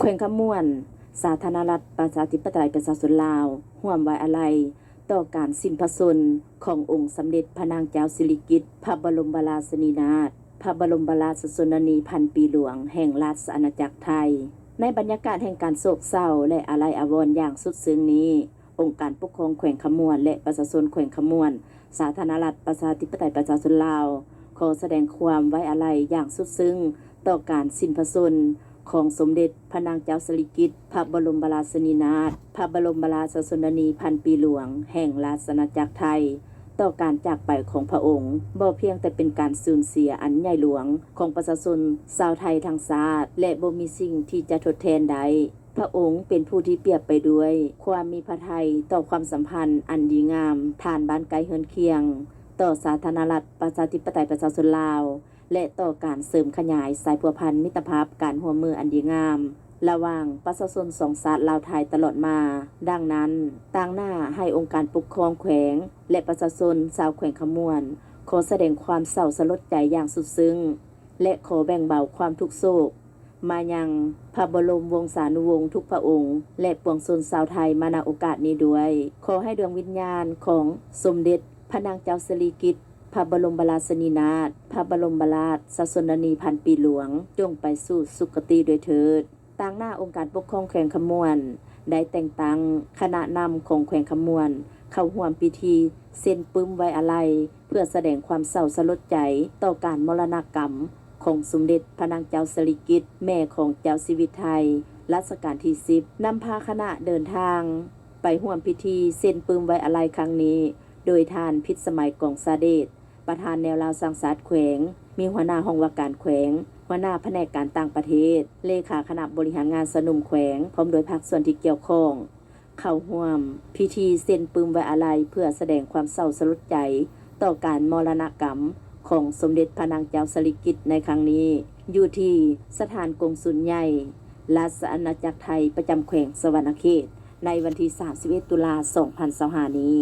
ແຂວງຄຳມ່ວນ, ສາທາລະນະລັດ ປະຊາທິປະໄຕ ປະຊາຊົນລາວ ຮ່ວມໄວ້ອາໄລຕໍ່ການສິ້ນພະຊົນຂອງອົງສຳເດັດພະນາງເຈົ້າສິລິກິດ ພະບໍລົມລາຊະນີນາດ ພະບໍລົມລາຊະຊົນນະນີພັນປີຫຼວງ ແຫ່ງລາຊະອານາຈັກໄທ. ໃນບັນຍາກາດແຫ່ງການໂສກເສົ້າ ແລະ ອາໄລອາວອນຢ່າງສຸດຊຶ້ງນີ້, ອົງການປົກຄອງແຂວງຄຳມ່ວນ ແລະ ປະຊາຊົນແຂວງຄຳມ່ວນ, ສາທາລະນະລັດ ປະຊາທິປະໄຕ ປະຊາຊົນລາວ ຂໍສະແດງຄວາມໄວ້ອາໄລຢ່າງສຸດຊຶ້ງຕໍ່ການສິ້ນພະຊົນຂອງສົມເດັດພະນາງເຈົ້າສິລິກິດ ພະບໍລົມລາຊະນີນາດ ພະບໍລົມລາຊະຊົນນະນີພັນປີຫຼວງ ແຫ່ງລາຊະອານາຈັກໄທ ຕໍ່ການຈາກໄປຂອງພະອົງ. ບໍ່ພຽງແຕ່ເປັນການສູນເສຍອັນໃຫຍ່ຫຼວງຂອງປະຊາຊົນຊາວໄທທັງຊາດ ແລະ ບໍ່ມີສິ່ງທີ່ຈະທົດແທນໄດ້. ພະອົງເປັນຜູ້ທີ່ປຽບໄປດ້ວຍຄວາມມີພະໄທຕໍ່ຄວາມສຳພັນອັນດີງາມ ທ່ານບ້ານໃກ້ເຮືອນຄຽງ, ຕໍ່ສາທາລະນະລັດ ປະຊາທິປະໄຕ ປະຊາຊົນລາວ ແລະ ຕໍ່ການເສີມຂະຫຍາຍສາຍພົວພັນມິດຕະພາບການຮ່ວມມືອັນດີງາມ ລະຫວ່າງປະຊາຊົນສອງຊາດລາວ-ໄທຕະຫຼອດມາ. ດັ່ງນັ້ນ, ຕາງໜ້າໃຫ້ອົງການປົກຄອງແຂວງ ແລະ ປະຊາຊົນຊາວແຂວງຄຳມ່ວນ ຂໍສະແດງຄວາມເສົ້າສະຫຼົດໃຈຢ່າງສຸດຊຶ້ງ ແລະ ຂໍແບ່ງເບົາຄວາມທຸກໂສກມາຍັງພະບໍລົມວົງສານຸວົງທຸກພະອົງ ແລະ ປວງຊົນຊາວໄທມາ ນະ ໂອກາດນີ້ດ້ວຍ. ຂໍໃຫ້ດວງວິນຍານຂອງສົມເດັດພະນາງເຈົ້າສິລິກິດ ພະບໍລົມລາຊະນີນາດ ພະບໍລົມລາຊະຊົນນະນີພັນປີຫຼວງ ຈົ່ງໄປສູ່ສຸຄະຕິດ້ວຍເທີດ. ຕາງໜ້າອົງການປົກຄອງແຂວງຄຳມ່ວນ ໄດ້ແຕ່ງຕັ້ງຄະນະນຳຂອງແຂວງຄຳມ່ວນ ເຂົ້າຮ່ວມພິທີເຊັນປຶ້ມໄວ້ອາໄລ ເພື່ອສະແດງຄວາມເສົ້າສະຫຼົດໃຈຕໍ່ການມໍລະນະກຳຂອງສົມເດັດພະນາງເຈົ້າສິລິກິດ ແມ່ຂອງເຈົ້າຊີວິດໄທ ລັດຊະການທີສິບ ນຳພາຄະນະເດີນທາງໄປຮ່ວມພິທີເຊັນປຶ້ມໄວ້ອາໄລຄັ້ງນີ້ ໂດຍທ່ານ ພິດສະໄໝ ກອງສະເດດ ປະທານແນວລາວສ້າງຊາດແຂວງ, ມີຫົວໜ້າຫ້ອງວ່າການແຂວງ, ຫົວໜ້າພະແນກການຕ່າງປະເທດ, ເລຂາຄະນະບໍລິຫານງານຊາວໜຸ່ມແຂວງ ພ້ອມດ້ວຍພາກສ່ວນທີ່ກ່ຽວຂ້ອງ ເຂົ້າຮ່ວມພິທີເຊັນປຶ້ມໄວ້ອາໄລ ເພື່ອສະແດງຄວາມເສົ້າສະຫຼົດໃຈຕໍ່ການມໍລະນະກຳຂອງສົມເດັດພະນາງເຈົ້າສິລິກິດໃນຄັ້ງນີ້ ຢູ່ທີ່ສະຖານກົງສຸນໃຫຍ່ລາຊະອານາຈັກໄທປະຈຳແຂວງສະຫວັນນະເຂດ ໃນວັນທີສາມສິບເອັດ ຕຸລາ ສອງພັນຊາວຫ້ານີ້.